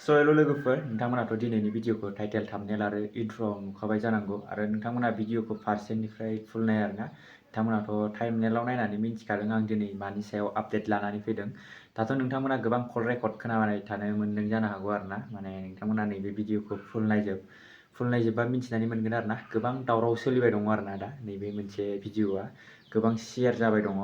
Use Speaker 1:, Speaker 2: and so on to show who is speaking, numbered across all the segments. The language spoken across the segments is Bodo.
Speaker 1: हेल' लोगोफोर नोंथांमोनाथ' दिनैनि भिडिअखौ टाइटेल थाम्बनेल आरो इन्ट्र नुखाबाय जानांगौ आरो नोंथांमोना भिडिअखौ फारसेनिफ्राय फुल नाय आरोना नोंथांमोनाथ' टाइमनेलाव नायनानै मिन्थिखादों आं दिनै मानि सायाव आपडेट लानानै फैदों दाथ' नोंथांमोना गोबां कल रेकर्ड खोनाबाय थानो मोन्दों जानो हागौ आरोना माने नोंथांमोना नैबे भिडिअखौ फुल नायजोबबा मिन्थिनानै मोनगोन आरोना गोबां दावराव सोलिबाय दङ आरोना दा नैबे मोनसे भिडिअआ गोबां शेयार जाबाय दङ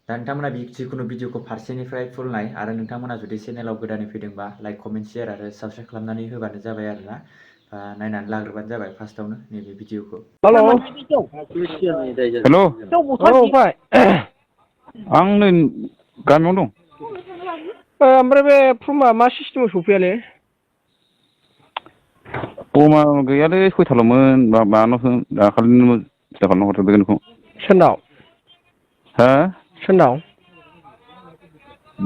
Speaker 1: दा नोंथांमोना जिखुनु भिडिअखौ फारसेनिफ्राय फुल नाय आरो नोंथांमोना जुदि चेनेलाव गोदानै फैदोंबा लाइक कमेन्ट शेयार आरो साबस्क्राइब खालामनानै होबानो जाबाय आरोना नायनानै लाग्रोबानो जाबाय फार्स्टआवनो नैबे भिडिअखौ
Speaker 2: हेल' फंबाय
Speaker 3: आं नै गामियावनो दं
Speaker 2: ओमफ्राय बे फर्मआ मा सिस्टेमाव सफैयालै
Speaker 3: फर्मआ गैयालै सयथाल'मोन माबानावसो दाखालिनो फिथा खालामना हरजोबबाय नोंखौ
Speaker 2: सोरनाव
Speaker 3: हा
Speaker 2: सोरनाव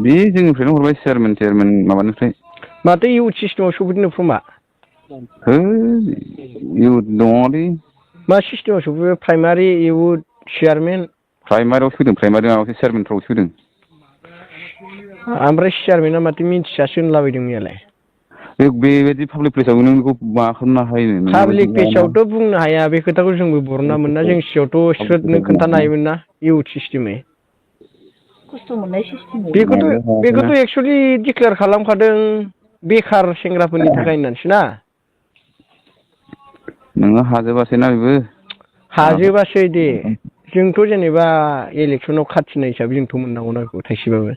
Speaker 3: बे जोंनिफ्रायनो हरबाय चेयारमेन माबानिफ्राय
Speaker 2: माथो इउथ सिस्टेमाव सफैदों फर्मआ
Speaker 3: है इउथ दङलै
Speaker 2: मा सिस्टेमाव सफैबाय प्राइमारि इउथ चेयारमेन
Speaker 3: प्राइमारियाव फैदों प्राइमारि माबासो चेयारमेनफ्रावसो फैदों
Speaker 2: ओमफ्राय चेयारमेना माथो मिन्थियासो होनलाबायदों मैयालाय
Speaker 3: बेबायदि पाब्लिक प्लेसाव नों बेखौ मा खालामनो हायो
Speaker 2: पाब्लिक पेजावथ' बुंनो हाया बे खोथाखौ जोंबो बरनना मोना जों सिगाङावथ' स्रोदनो खोन्थानो हायोमोन ना इउथ सिस्टेमै
Speaker 4: खस्थ' मोननाय सिस्टेमै
Speaker 2: बेखौथ' एक्सुवेलि डिक्लेयार खालामखादों बेखार सेंग्राफोरनि थाखाय होननानैसो ना
Speaker 3: नोङो हाजोबासैना बेबो
Speaker 2: हाजोबासै दे जोंथ' जेनेबा इलेक्सनाव खाथिनाय हिसाबै जोंथ' मोननांगौना बेखौ थाइसेबाबो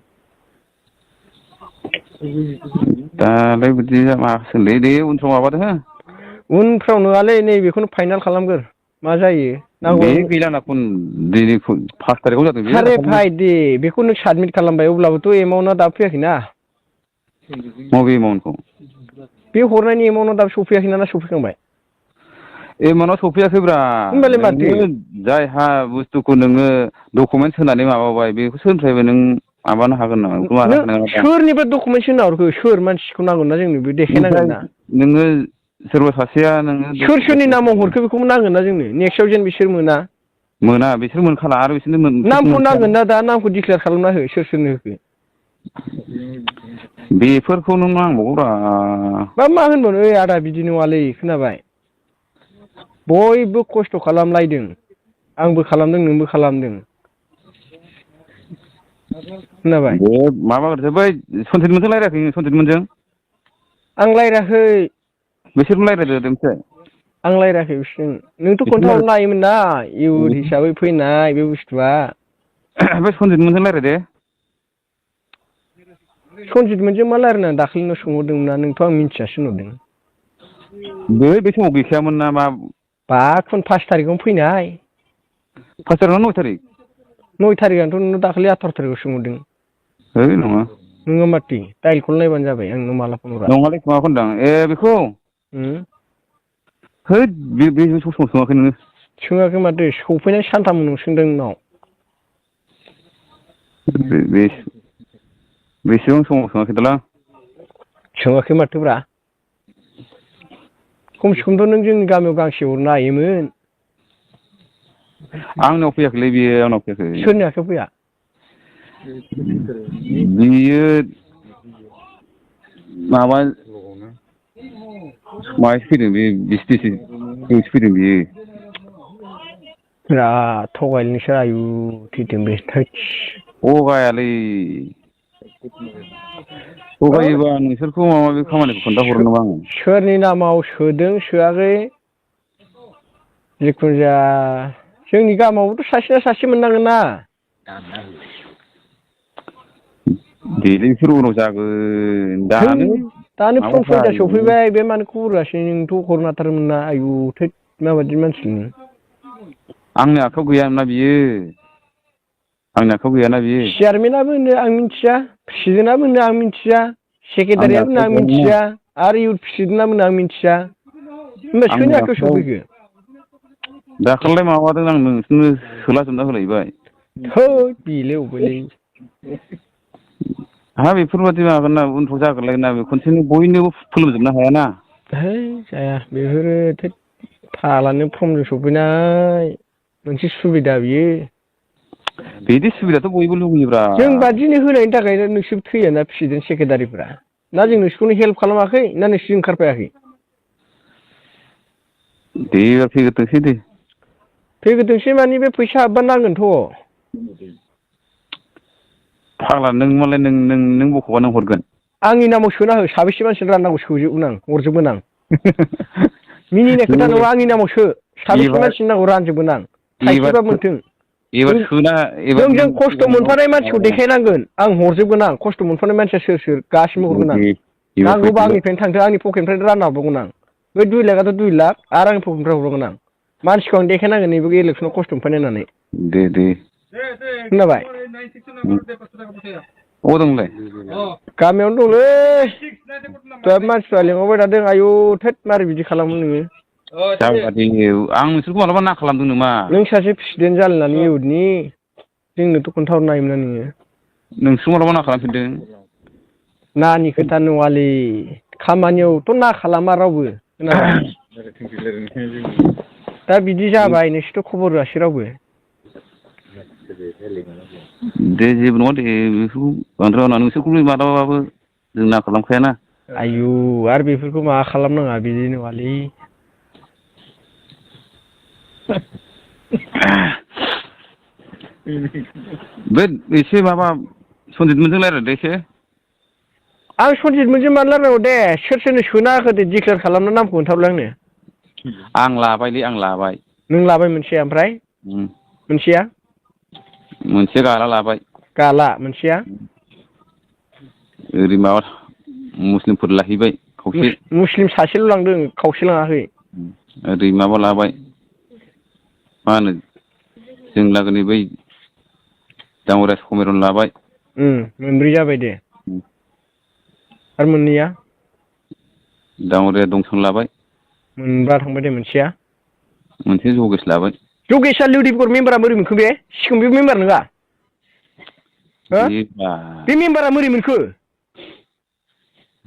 Speaker 3: दालाय बिदि माबासोलै दे उनफ्राव माबादो हो
Speaker 2: उनफ्राव नङालै नैबेखौनो फाइनाल खालामगोर मा जायो नांगौ
Speaker 3: बे गैलाना दिनै 5 थारिखआव जादों बे
Speaker 2: सारे भाइ दे बेखौ नों साबमिट खालामबाय अब्लाबोथ' एमाउन्टआ दाबो फैयाखैना
Speaker 3: मबे एमाउन्टखौ
Speaker 2: बे हरनायनि एमाउन्टआ दाबो सफैयाखैना सफैखांबाय
Speaker 3: एमाउन्टआ सफैयाखैब्रा
Speaker 2: होनबालाय माथो
Speaker 3: नोङो जायहा बुस्थुखौ नोङो डकुमेन्टस होनानै माबाबाय बेखौ सोरनिफ्रायबो नों माबानो हागोन नामा बेखौ माबानो
Speaker 2: नों
Speaker 3: हानाय नङा दा
Speaker 2: सोरनिफ्राय डकुमेन्टस होना हरखो सोर मानसिखौ नांगोन ना जोंनो बे देखायनांगोन
Speaker 3: ओमफ्राय
Speaker 2: ना
Speaker 3: नोङो सोरबा सासेया नोङो
Speaker 2: सोर सोरनि नामाव हरखो बेखौबो नांगोन ना जोंनो नेक्स्टआव जेन बिसोर मोना
Speaker 3: बिसोर मोनखाला आरो बिसोरनो खेबसे
Speaker 2: नामखौ नांगोन
Speaker 3: मोनखायाना
Speaker 2: ना दा नामखौ डिक्लेयार खालामना हो सोर सोरनो होखो
Speaker 3: बेफोरखौ नों नांबावगौब्रा
Speaker 2: मा होनबावनो ओइ आदा बिदि नङालै खोनाबाय बयबो खस्थ' खालामलायदों आंबो खालामदों नोंबो खालामदों खोनाबाय
Speaker 3: बे माबाग्रोदो बै सनजितमोनजों रायज्लायाखै नोङो सनजितमोनजों
Speaker 2: आं रायज्लायाखै
Speaker 3: बिसोरजों रायज्लायदो मिथिबाय
Speaker 2: आं रायज्लायाखै बिसोरजों नोंथ'
Speaker 3: बिसोरजों
Speaker 2: खोन्थाहरनो हायोमोन ना इउथ हिसाबै फैनाय बे बुस्थुआ
Speaker 3: बे सनजितमोनजों रायज्लायदे
Speaker 2: सनजितमोनजों मा रायज्लायनो दाखालिनो सोंहरदोंमोन ना नोंथ' आं मिन्थियासो होनहरदों
Speaker 3: बे समाव गैखायामोन ना मा
Speaker 2: 5 थारिखआवनो फैनाय
Speaker 3: 5 थारिख ना 9 थारिख
Speaker 2: 9 थारिखआनोथ' नोंनाव दाखालि 18 थारिखआव सोंहरदों
Speaker 3: है नङा
Speaker 2: नोङो माथो डाइलखौल नायबानो जाबाय आं नोंनाव माला फन हरा
Speaker 3: नङालै माबाखौ होनदां बेखौ हैद बे समाव सोङाखै नोङो
Speaker 2: सोङाखै माथो सफैनाय सानथाम उनाव सोंदों नोंनाव
Speaker 3: बेसेबां समाव सोङाखै दालां
Speaker 2: सोङाखै माथोब्रा खमसे खमथ' नों जोंनि गामियाव गांसे हरनो हायोमोन
Speaker 3: आंनाव फैयाखैलै बियो आंनाव फैयाखै
Speaker 2: सोरनि आखायाव फैया
Speaker 3: बियो माबा माहायसो फैदों बे बिसतिसो फैदों बियो
Speaker 2: बिराद थगायलै नोंसोर आयु थैथों बे थैस
Speaker 3: थगायालै थगायोबा नोंसोरखौ माबा माबि खामानिखौ खोन्थाहरो नामा आङो
Speaker 2: सोरनि नामाव सोदों सोआखै जिखुनु जाया जोंनि गामियावबोथ' सासे नङा सासे मोननांगोन ना
Speaker 3: देलै बेफोर उनाव जागोन
Speaker 2: दानो
Speaker 3: माबा
Speaker 2: फन 6ता
Speaker 3: जायो
Speaker 2: सफैबाय बे मानो खबर होआसै नोंथ' हरनो हाथारोमोन ना आयु थैद माबायदि मानसि नोङो
Speaker 3: आंनि आखायाव गैयामोनना बियो आंनि आखायाव गैयाना बियो
Speaker 2: चेयारमेनाबो होनो आं मिथिया प्रेसिडेन्टआबो होनो आं मिथिया
Speaker 3: आंनि
Speaker 2: सेक्रेटारियाबो होनो
Speaker 3: आखायाव
Speaker 2: आं
Speaker 3: गैयामोनना
Speaker 2: मिथिया आरो इउथ प्रेसिडेन्टआबो होनो आं मिथिया होमबा सोरनि आखायाव सफैखो
Speaker 3: दाखालिलाय माबादों आं नोंसोरनो सोलाजोबना होलायबाय
Speaker 2: थोद बेलाय अबेलाय
Speaker 3: हा बेफोरबादि माबागोन ना उनफ्राव जागोनलाय ना बे खनसेनो बयनोबो फोलोमजोबनो हायाना
Speaker 2: है जाया बेफोरो थोद फालानो फर्मजों सफैनाय मोनसे सुबिदा बियो
Speaker 3: बिदि सुबिदाथ' बयबो लुगैयोब्रा
Speaker 2: जों बादिनो होनायनि थाखायनो नोंसोर थैयाना प्रेसिडेन्ट सेक्रेटारिफ्रा ना जों नोंसोरखौनो हेल्प खालामाखै ना नोंसोर ओंखारफायाखै
Speaker 3: दे फैग्रोथोंसै दे
Speaker 2: फैग्रोथोंसै मानि बे फैसा हाबबा नांगोनथ'
Speaker 3: फाग्ला नों मालाय नों बख'बा नों हरगोन
Speaker 2: आंनि नामाव सोना हो साबेसे मानसिनो राननांगौ सोजोबगोन आं हरजोबगोन आं मिनिनाय खोथा नङा आंनि नामाव सो साबेसे
Speaker 3: एबार
Speaker 2: मानसिनि नांगौ रानजोबगोन आं
Speaker 3: एबार
Speaker 2: थाइसेबा मोन्थों
Speaker 3: एबार सोना एबार
Speaker 2: जों खस्थ' मोनफानाय मानसिखौ देखायनांगोन आं हरजोबगोन आं खस्थ' मोनफानाय मानसिया सोर गासिबो हरगोन आं नांगौबा आंनिफ्रायनो थांथों आंनि पकेटनिफ्रायनो रानना हरबावगोन आं बै 2 लाखआथ' 2 लाख आरो आंनि पकेटनिफ्राय हरबावगोन आं मानसिखौ आं देखायनांगोन नैबे इलेक्सनाव खस्थ' मोनफानाय होननानै
Speaker 3: दे
Speaker 2: खोनाबाय
Speaker 3: अबाव दं नोंलाय
Speaker 2: गामियावनो दंलै दा मानसिफ्रा लिंहरबाय थादों आयु थोद मारै बिदि खालामो नोङो
Speaker 3: जाबा दे आं नोंसोरखौ मालाबा ना खालामदों नामा
Speaker 2: नों सासे प्रेसिडेन्ट जालायनानै इउथनि जोंनोथ' खोन्थाहरनो हायोमोन ना नोङो
Speaker 3: नोंसोर मालाबा ना खालामफेरदों
Speaker 2: नानि खोथा नङालै खामानियावथ' ना खालामा रावबो खोनाबाय दा बिदि जाबाय नोंसोरथ' खबर होआसै रावबो
Speaker 3: दे जेबो नङा दे बेफोरखौ बांद्राय नाङा नोंसोरखौबो मालाबाबो जों ना खालामखायाना
Speaker 2: आयु आरो बेफोरखौ माबा खालामनाङा बिदि नङालै
Speaker 3: बे एसे माबा सनजितमोनजों रायज्लायदो एसे
Speaker 2: आं सनजितमोनजों मानो रायलायनांगौ दे सोर सोरनो सोना होखो दे डिक्लेयार खालामना नामखौ खोन्थाहरलाय आंनो
Speaker 3: आं लाबायलै आं लाबाय
Speaker 2: नों लाबाय मोनसे ओमफ्राय मोनसेया
Speaker 3: मोनसे गाला लाबाय
Speaker 2: गाला मोनसेया
Speaker 3: ओरै माबा मुस्लिमफोर लाहैबाय खावसे
Speaker 2: मुस्लिम सासेल' लांदों खावसे लाङाखै
Speaker 3: ओरै माबा लाबाय मा होनो जों लागोनि बै दाङरिया समिरन लाबाय
Speaker 2: मोनब्रै जाबाय दे आरो मोननैया
Speaker 3: दाङरिया दंसन लाबाय
Speaker 2: मोनबा थांबाय दे मोनसेया
Speaker 3: मोनसे जगेस लाबाय
Speaker 2: जगेशआ लिउदिफर मेम्बारा बोरै मोनखो बे सिगां बे मेम्बार नङा हो बे मेम्बारा बोरै मोनखो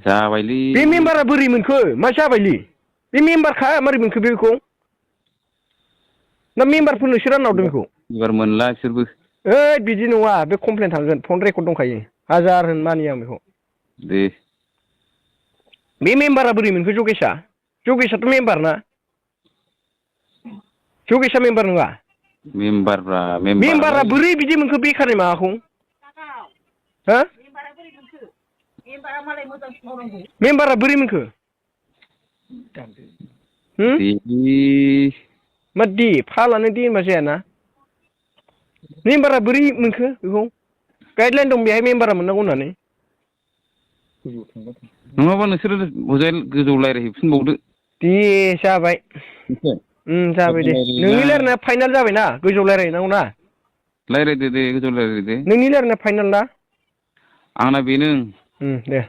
Speaker 3: जाबायलै
Speaker 2: बे मेम्बारा बोरै मोनखो मा जाबायलै बे मेम्बारखा मारै मोनखो बेखौ ना मेम्बारफोरनोसो रानना हरदों बेखौ
Speaker 3: एबार मोनला बिसोरबो
Speaker 2: ओइ बिदि नङा बे कमप्लेन थांगोन फन रेकर्ड दंखायो हाजार होन मानिया आं बेखौ
Speaker 3: दे
Speaker 2: बे मेम्बारा बोरै मोनखो जगेशआथ' मेम्बार ना जगेशआ मेम्बार नङा
Speaker 3: मेम्बारब्रा
Speaker 2: मेम्बारा
Speaker 3: मेम्बारालाय
Speaker 2: बोरै बिदि मोनखो बेखारनि माबाखौ हो मेम्बारा बोरै मोनखो मा दे फालानो दे होनबा जायाना मेम्बारा बोरै मोनखो बेखौ गाइडलाइन दं बेहाय मेम्बारा मोननांगौ होननानै
Speaker 3: नङाबा नोंसोरो हजाय गोजौ रायज्लायहैफिनबावदो
Speaker 2: दे जाबाय जाबाय दे नोंनि रायलायनाया फाइनाल जाबायना गोजौ रायलायहैनांगौ ना
Speaker 3: रायज्लायदो दे गोजौ रायज्लायदो
Speaker 2: नोंनि रायलायनाया फाइनाल ना
Speaker 3: आंना बेनो
Speaker 2: दे